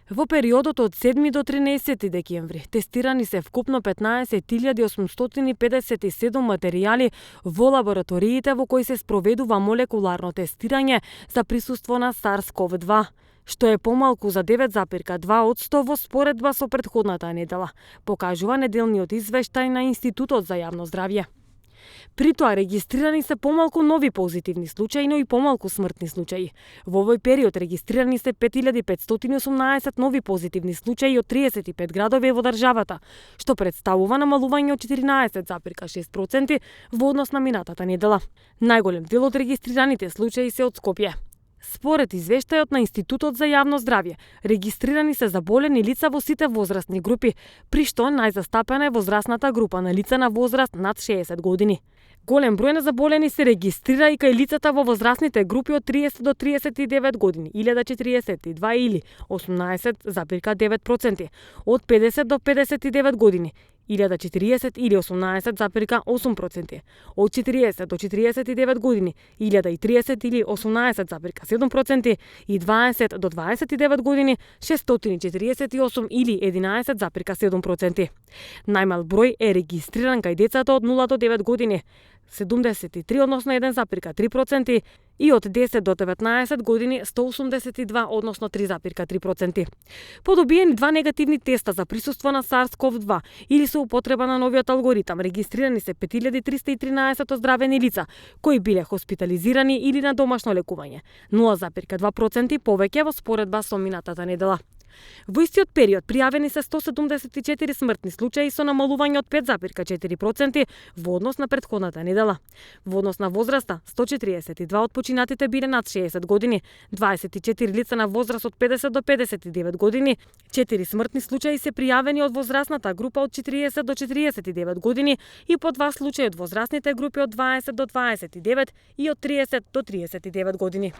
Во периодот од 7 до 13 декември тестирани се вкупно 15.857 материјали во лабораториите во кои се спроведува молекуларно тестирање за присуство на SARS-CoV-2, што е помалку за 9,2% во споредба со претходната недела, покажува неделниот извештај на Институтот за јавно здравје. При тоа регистрирани се помалку нови позитивни случаи, но и помалку смртни случаи. Во овој период регистрирани се 5518 нови позитивни случаи од 35 градови во државата, што представува намалување од 14,6% во однос на минатата недела. Најголем дел од регистрираните случаи се од Скопје. Според извештајот на Институтот за јавно здравје, регистрирани се заболени лица во сите возрастни групи, при што најзастапена е возрастната група на лица на возраст над 60 години. Голем број на заболени се регистрира и кај лицата во возрастните групи од 30 до 39 години, 1042 или 18,9%, од 50 до 59 години, 1040 или 18,8%, од 40 до 49 години, 1030 или 18,7% и 20 до 29 години, 648 или 11,7%. Најмал број е регистриран кај децата од 0 до 9 години, 73 односно 1,3% и од 10 до 19 години 182 односно 3,3%. Подобиени 2 негативни теста за присуство на SARS-CoV-2 или со употреба на новиот алгоритам, регистрирани се 5313 оздравени лица кои биле хоспитализирани или на домашно лекување, 0,2% повеќе во споредба со минатата недела. Во истиот период пријавени се 174 смртни случаи со намалување од 5,4% во однос на претходната недела. Во однос на возраста, 142 од починатите биле над 60 години, 24 лица на возраст од 50 до 59 години, 4 смртни случаи се пријавени од возрастната група од 40 до 49 години и по 2 случаи од возрастните групи од 20 до 29 и од 30 до 39 години.